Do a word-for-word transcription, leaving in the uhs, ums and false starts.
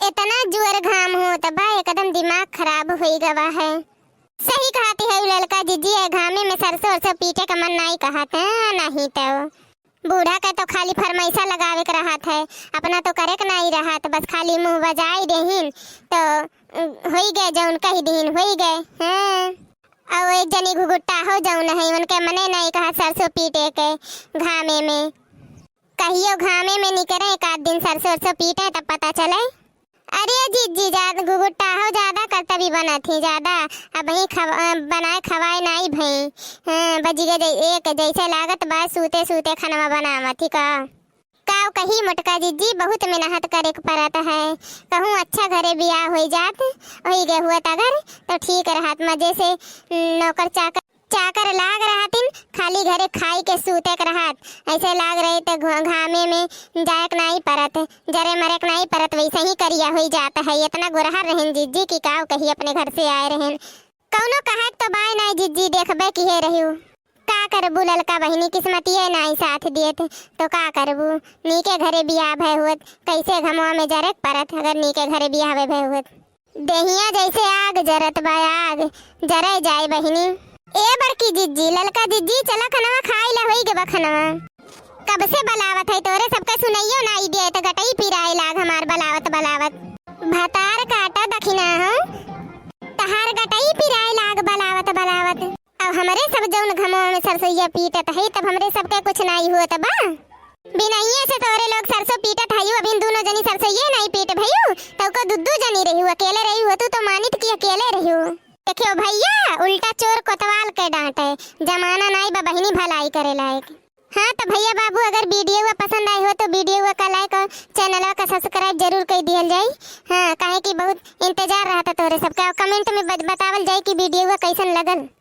एतना जोर घाम होत बा, एकदम दिमाग खराब होई गवा है। सही कहत है उ ललका जिज्जी, ए घामे में सरसों अरसों पीटे का मन नाई कहत है, नहीं तो बूढ़ा के तो खाली फरमाइशा लगावे के रहत है, अपना तो करे के नाई रहत, बस खाली मुँह बजाई देहिन तो, अ, होई गए जौन कही दिहिन, होई गए। हाँ, और एक जनी घुघुट्टा हो जौन है, उनके मने नाई कहत सरसों पीटे के घामे में। कहियो घामे में निकरे, एक आध दिन सरसों, सरसों पीटे, तब पता चले। अरे जिज्जी, ज्यादा घुघुट्टा हो, ज्यादा करतबी बनत ही, ज्यादा अबहीं खव-, अ, बनाए खवाए नाई भई। हाँ, बजिगे जै-, एक जैसे लागत बा, सूते सूते खनवा बनावत ही का। काव कही मोटका जिज्जी, बहुत मेहनत करे के परत है। कहूँ अच्छा घरे बियाह होई जात, होई गए हुआ तगर, तो ठीक रहत, मजे से नौकर चाकर चाकर लाग रहतिन, खाली घरे खाई के सूते के रहत। ऐसे लाग रहे त घ-, घामे में जाए के नाई परत, जरे मरे के नाई परत, वैसे ही करिया होई जात है। इतना गोरहर रहन जिज्जी कि काव कही अपने घर से आए रहन। कौनो कहे के तो बाय नाई जिज्जी, देखबे किहे रहियो। का करबू ललका बहिनी, किस्मतिये नाई साथ दियत, तो का करबू? नीके घरे बियाह भय हुअत, कैसे घमवा में जरे के परत, अगर नीके घरे बियाह भय हुअत। देहिया जैसे आग जरत बा, आग जरे जाए बहिनी। ए बड़की जिज्जी, ललका जिज्जी, चला खनवा खाई ला, होई गवा खनवा। कब से बलावत है तोरे सबके सुनाइयो ना आई दे, त गटई पिराए लाग हमार बलावत बलावत। भतार काटा दखिना हो, तहार गटई पिराए लाग बलावत बलावत। अब हमरे सब जौन घमवा में सरसोइया पीटत है, तब हमरे सबके कुछ नाई होत बा। बिनइये से तोरे लोग सरसों पीटत हयू, अभिन दूनो जनी सरसोइये नाई पीट भयू, तौको दुद्दू जनी रहियो, अकेले रही हो तू तो मानित की अकेले रहियो। देखियो भैया, उल्टा चोर कोतवाल के डांटे, जमाना नाई बा बहिनी भलाई करे लायक। हाँ तो भैया बाबू, अगर वीडियो पसंद आए हो तो वीडियो का like और चैनल का subscribe जरूर कर दिहल जाई। हाँ, काहे कि बहुत इंतजार रहता तोरे सबका, और comment में बत-, बतावल जाई कि वीडियो कैसन लगल।